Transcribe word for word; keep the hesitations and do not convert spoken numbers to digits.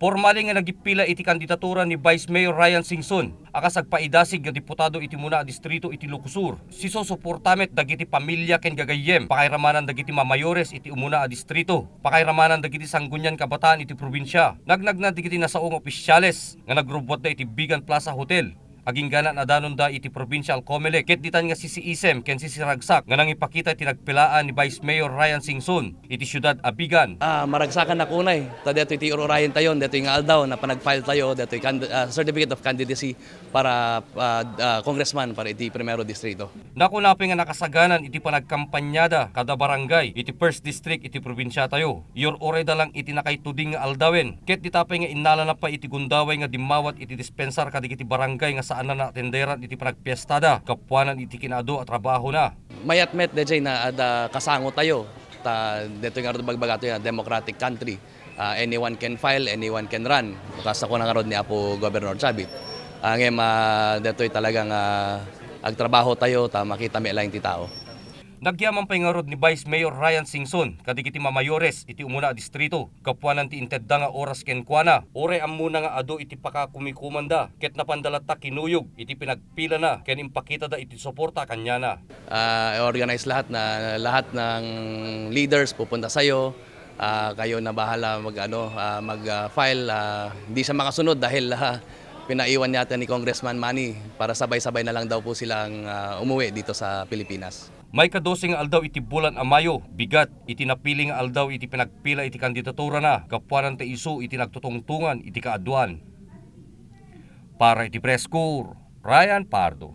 Pormal nga nagipila iti kandidatura ni Vice Mayor Ryan Singson a kas agpaidasig nga diputado iti umuna a distrito iti Ilocos Sur. Sisusuporta met dagiti pamilia ken gagayyem, pakairamanan dagiti mamayores iti umuna a distrito, pakairamanan dagiti sanggunian kabataan iti probinsia, nagnagna dagiti nasao nga opisyales nga nagrubbuatda iti Vigan Plaza Hotel. Agingga naadanonda iti provincial Comelec ket ditan nga sisiisem ken sisiragsak nga nangipakita iti nagpilaan ni Vice Mayor Ryan Singson iti siudad a Vigan. Ah, maragsakan a kunay, ta detoy ti ur-urayen tayo, detoy nga aldaw, napan nag-file tayo, detoy cand-, ah, certificate of candidacy para, ah, ah, congressman para iti Primero Distrito. Nakuna pay nga nakasaganan iti panagkampanyada kada barangay iti First District iti probinsia tayo. Iyur-urayda lang iti nakaituding nga aldawen, ket dita pay nga innalana pay iti gundaway nga dimmawat iti dispensar kadagiti barangay nga saanna naatenderan iti panagpiestada gapuanan iti kinaadu a trabahona. Mayat met, D J, na adda kasango tayo, ta detoy nga bagbagato nga democratic country. Ah, anyone can file, anyone can run. Kas kuna ngarud ni Apo Governor Chavit. Ah, ngem, ah, detoy talagang, ah, agtrabaho tayo ta makita met laeng ti tao. Nagyaman pay ngarud ni Vice Mayor Ryan Singson kadagiti mamayores iti umuna a distrito gapuanan ti intedda nga oras kenkuana. Uray ammona nga adu iti pakakumikomanda ket napanda latta kinuyog iti pinagpilana ken impakitada iti suporta kaniana. Ah, i-organize lahat na, lahat ng leaders pupunta sa'yo. Ah, kayo na bahala mag, ano, ah, mag, ah, file. Ah, hindi siya makasunod dahil, ah, pinaiwan yata ni Congressman Manny para sabay-sabay na lang daw po silang, ah, umuwi dito sa Pilipinas. Maikadose nga aldaw iti bulan a Mayo, bigat iti napili nga aldaw iti pinagpila iti kandidaturana gapuanan ta isu iti nagtutungtungan iti kaaduan. Para iti Press Corps, Ryan Pardo.